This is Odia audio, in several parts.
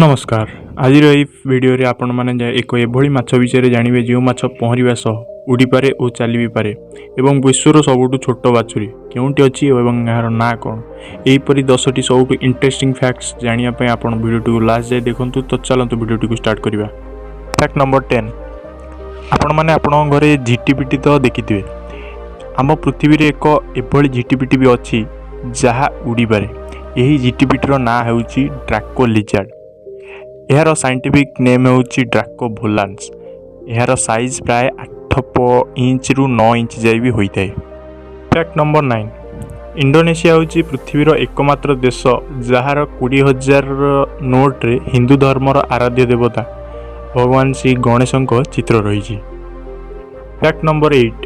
ନମସ୍କାର। ଆଜିର ଏହି ଭିଡ଼ିଓରେ ଆପଣମାନେ ଏକ ଏଭଳି ମାଛ ବିଷୟରେ ଜାଣିବେ, ଯେଉଁ ମାଛ ପହଁରିବା ସହ ଉଡ଼ିପାରେ ଓ ଚାଲି ବି ପାରେ ଏବଂ ବିଶ୍ୱର ସବୁଠୁ ଛୋଟ ବାଛୁରୀ କେଉଁଠି ଅଛି ଏବଂ ଏହାର ନାଁ କ'ଣ। ଏହିପରି 10ଟି ସବୁଠୁ ଇଣ୍ଟରେଷ୍ଟିଂ ଫ୍ୟାକ୍ଟସ୍ ଜାଣିବା ପାଇଁ ଆପଣ ଭିଡ଼ିଓଟିକୁ ଲାଷ୍ଟ ଯାଏ ଦେଖନ୍ତୁ। ତ ଚାଲନ୍ତୁ, ଭିଡ଼ିଓଟିକୁ ଷ୍ଟାର୍ଟ କରିବା। Fact number 10। ଆପଣମାନେ ଆପଣଙ୍କ ଘରେ ଝିଟିପିଟି ତ ଦେଖିଥିବେ। ଆମ ପୃଥିବୀରେ ଏକ ଏଭଳି ଝିଟିପିଟି ବି ଅଛି, ଯାହା ଉଡ଼ିପାରେ। ଏହି ଝିଟିପିଟିର ନାଁ ହେଉଛି ଡ୍ରାକୋ ଲିଜାର୍ଡ଼। ଏହାର ସାଇଣ୍ଟିଫିକ୍ ନେମ୍ ହେଉଛି ଡ୍ରାକୋ ଭୋଲାନ୍ସ। ଏହାର ସାଇଜ୍ ପ୍ରାୟ 8 ଇଞ୍ଚରୁ 9 ଇଞ୍ଚ ଯାଏ ବି ହୋଇଥାଏ। Fact number 9। ଇଣ୍ଡୋନେସିଆ ହେଉଛି ପୃଥିବୀର ଏକମାତ୍ର ଦେଶ, ଯାହାର 20,000 ନୋଟ୍ରେ ହିନ୍ଦୁ ଧର୍ମର ଆରାଧ୍ୟ ଦେବତା ଭଗବାନ ଶ୍ରୀ ଗଣେଶଙ୍କ ଚିତ୍ର ରହିଛି। Fact number 8।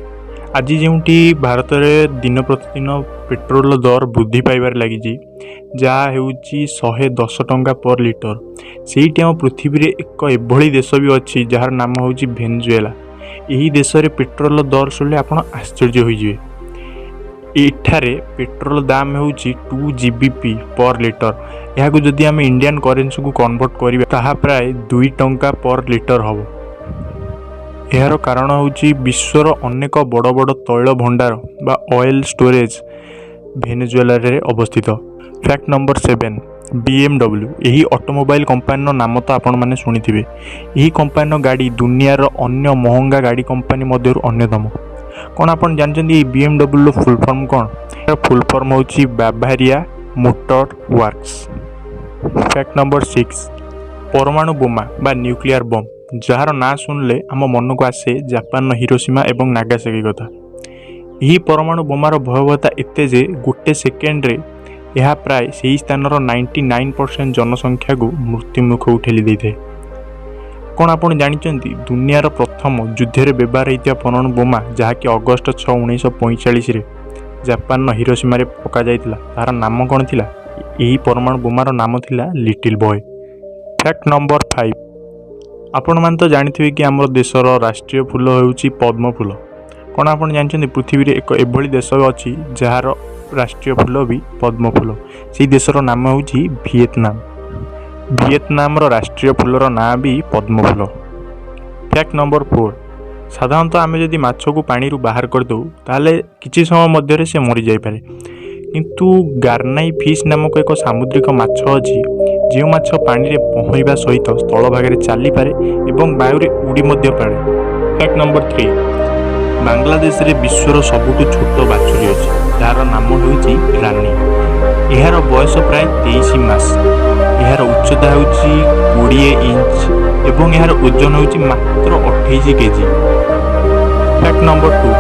ଆଜି ଯେଉଁଠି ଭାରତରେ ଦିନ ପ୍ରତିଦିନ ପେଟ୍ରୋଲର ଦର ବୃଦ୍ଧି ପାଇବାରେ ଲାଗିଛି, ଯାହା ହେଉଛି 110 ଟଙ୍କା ପର୍ ଲିଟର, ସେଇଠି ଆମ ପୃଥିବୀରେ ଏକ ଏଭଳି ଦେଶ ବି ଅଛି, ଯାହାର ନାମ ହେଉଛି ଭେନଜୁଏଲା। ଏହି ଦେଶରେ ପେଟ୍ରୋଲର ଦର ଶୁଣିଲେ ଆପଣ ଆଶ୍ଚର୍ଯ୍ୟ ହୋଇଯିବେ। ଏଠାରେ ପେଟ୍ରୋଲ ଦାମ ହେଉଛି 2 GBP per litre। ଏହାକୁ ଯଦି ଆମେ ଇଣ୍ଡିଆନ୍ କରେନ୍ସିକୁ କନଭର୍ଟ କରିବା, ତାହା ପ୍ରାୟ 2 ଟଙ୍କା ପର୍ ଲିଟର ହେବ। ଏହାର କାରଣ ହେଉଛି ବିଶ୍ୱର ଅନେକ ବଡ଼ ବଡ଼ ତୈଳ ଭଣ୍ଡାର ବା ଅଏଲ୍ ଷ୍ଟୋରେଜ୍ ଭେନେଜୁଏଲାରେ ଅବସ୍ଥିତ। Fact number 7। BMW, ଏହି ଅଟୋମୋବାଇଲ୍ କମ୍ପାନୀର ନାମ ତ ଆପଣମାନେ ଶୁଣିଥିବେ। ଏହି କମ୍ପାନୀର ଗାଡ଼ି ଦୁନିଆର ଅନ୍ୟ ମହଙ୍ଗା ଗାଡ଼ି କମ୍ପାନୀ ମଧ୍ୟରୁ ଅନ୍ୟତମ। କ'ଣ ଆପଣ ଜାଣିଛନ୍ତି ଏହି ବିଏମ୍ଡବ୍ଲ୍ୟୁର ଫୁଲ୍ ଫର୍ମ କ'ଣ? ଏହାର ଫୁଲ୍ ଫର୍ମ ହେଉଛି Babaria motor works. Fact number 6। ପରମାଣୁ ବୋମା ବା ନ୍ୟୁକ୍ଲିୟର ବମ୍, ଯାହାର ନାଁ ଶୁଣିଲେ ଆମ ମନକୁ ଆସେ ଜାପାନର ହିରୋସୀମା ଏବଂ ନାଗାସାକି କଥା। ଏହି ପରମାଣୁ ବୋମାର ଭୟାବହତା ଏତେ ଯେ ଗୋଟେ ସେକେଣ୍ଡରେ ଏହା ପ୍ରାୟ ସେହି ସ୍ଥାନର 99% ଜନସଂଖ୍ୟାକୁ ମୃତ୍ୟୁମୁଖକୁ ଠେଲି ଦେଇଥାଏ। କ'ଣ ଆପଣ ଜାଣିଛନ୍ତି, ଦୁନିଆର ପ୍ରଥମ ଯୁଦ୍ଧରେ ବ୍ୟବହାର ହୋଇଥିବା ପରମାଣୁ ବୋମା, ଯାହାକି ଅଗଷ୍ଟ 6, 1945ରେ ଜାପାନର ହିରୋସୀମାରେ ପକାଯାଇଥିଲା, ତାହାର ନାମ କ'ଣ ଥିଲା? ଏହି ପରମାଣୁ ବୋମାର ନାମ ଥିଲା ଲିଟିଲ୍ ବୟ। Fact number 5। ଆପଣମାନେ ତ ଜାଣିଥିବେ କି ଆମର ଦେଶର ରାଷ୍ଟ୍ରୀୟ ଫୁଲ ହେଉଛି ପଦ୍ମ ଫୁଲ। କ'ଣ ଆପଣ ଜାଣିଛନ୍ତି, ପୃଥିବୀରେ ଏକ ଏଭଳି ଦେଶ ଅଛି, ଯାହାର ରାଷ୍ଟ୍ରୀୟ ଫୁଲ ବି ପଦ୍ମ ଫୁଲ? ସେହି ଦେଶର ନାମ ହେଉଛି ଭିଏତନାମ। ଭିଏତନାମର ରାଷ୍ଟ୍ରୀୟ ଫୁଲର ନାଁ ବି ପଦ୍ମ ଫୁଲ। Fact number 4। ସାଧାରଣତଃ ଆମେ ଯଦି ମାଛକୁ ପାଣିରୁ ବାହାର କରିଦେଉ, ତାହେଲେ କିଛି ସମୟ ମଧ୍ୟରେ ସେ ମରିଯାଇପାରେ। କିନ୍ତୁ ଗାର୍ନାଇ ଫିସ୍ ନାମକ ଏକ ସାମୁଦ୍ରିକ ମାଛ ଅଛି, ଯେଉଁ ମାଛ ପାଣିରେ ପହଁରିବା ସହିତ ସ୍ଥଳଭାଗରେ ଚାଲିପାରେ ଏବଂ ବାୟୁରେ ଉଡ଼ି ମଧ୍ୟ ପାରେ। Fact number 3। ବାଂଲାଦେଶରେ ବିଶ୍ୱର ସବୁଠୁ ଛୋଟ ବାଛୁରୀ ଅଛି, ଯାହାର ନାମ ହେଉଛି ରାନୀ। ଏହାର ବୟସ ପ୍ରାୟ 23 ମାସ। ଏହାର ଉଚ୍ଚତା ହେଉଛି 20 ଇଞ୍ଚ ଏବଂ ଏହାର ଓଜନ ହେଉଛି ମାତ୍ର 28 କେଜି। Fact number 2।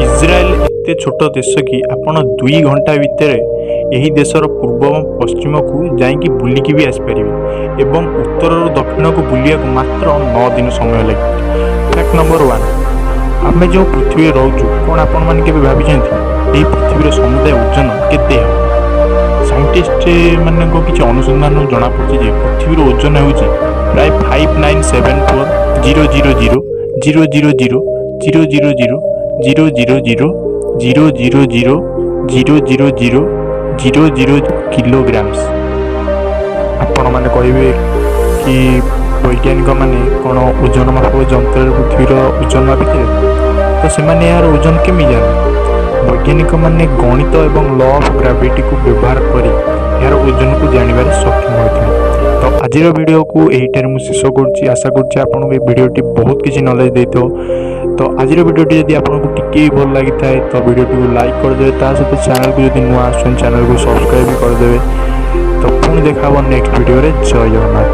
ଇସ୍ରାଏଲ ଏତେ ଛୋଟ ଦେଶ କି ଆପଣ 2 ଘଣ୍ଟା ଭିତରେ ଏହି ଦେଶର ପୂର୍ବ ଏବଂ ପଶ୍ଚିମକୁ ଯାଇକି ବୁଲିକି ବି ଆସିପାରିବେ ଏବଂ ଉତ୍ତରରୁ ଦକ୍ଷିଣକୁ ବୁଲିବାକୁ ମାତ୍ର 9 ଦିନ ସମୟ ଲାଗେ। Fact number 1। ଆମେ ଯେଉଁ ପୃଥିବୀରେ ରହୁଛୁ, କ'ଣ ଆପଣମାନେ କେବେ ଭାବିଛନ୍ତି, ଏହି ପୃଥିବୀର ସମୁଦାୟ ଓଜନ କେତେ ହେବ? ସାଇଣ୍ଟିଷ୍ଟ ମାନଙ୍କ କିଛି ଅନୁସନ୍ଧାନରୁ ଜଣାପଡ଼ୁଛି ଯେ ପୃଥିବୀର ଓଜନ ହେଉଛି ପ୍ରାୟ 59740000000000000000000 kilograms। ଆପଣମାନେ କହିବେ କି ବୈଜ୍ଞାନିକମାନେ କ'ଣ ଓଜନ ମାପକ ଯନ୍ତ୍ରରେ ପୃଥିବୀର ଓଜନ ମାପିଥିଲେ? ତ ସେମାନେ ଏହାର ଓଜନ କେମିତି ଜାଣିଲେ? ବୈଜ୍ଞାନିକମାନେ ଗଣିତ ଏବଂ ଲ ଅଫ୍ ଗ୍ରାଭିଟିକୁ ବ୍ୟବହାର କରି ଏହାର ଓଜନକୁ ଜାଣିବାରେ ସକ୍ଷମ ହୋଇଥିଲେ। ତ ଆଜିର ଭିଡ଼ିଓକୁ ଏଇଠାରେ ମୁଁ ଶେଷ କରୁଛି। ଆଶା କରୁଛି ଆପଣଙ୍କୁ ଏ ଭିଡ଼ିଓଟି ବହୁତ କିଛି ନଲେଜ ଦେଇଥିବ। ତ ଆଜିର ଭିଡ଼ିଓଟି ଯଦି ଆପଣଙ୍କୁ ଟିକେ ବି ଭଲ ଲାଗିଥାଏ, ତ ଭିଡ଼ିଓଟିକୁ ଲାଇକ୍ କରିଦେବେ। ତା ସହିତ ଚ୍ୟାନେଲକୁ ଯଦି ନୂଆ ଆସୁଛନ୍ତି, ଚ୍ୟାନେଲକୁ ସବସ୍କ୍ରାଇବ୍ ବି କରିଦେବେ। ତ ପୁଣି ଦେଖା ହେବ ନେକ୍ସଟ ଭିଡ଼ିଓରେ। ଜୟ ଜଗନ୍ନାଥ।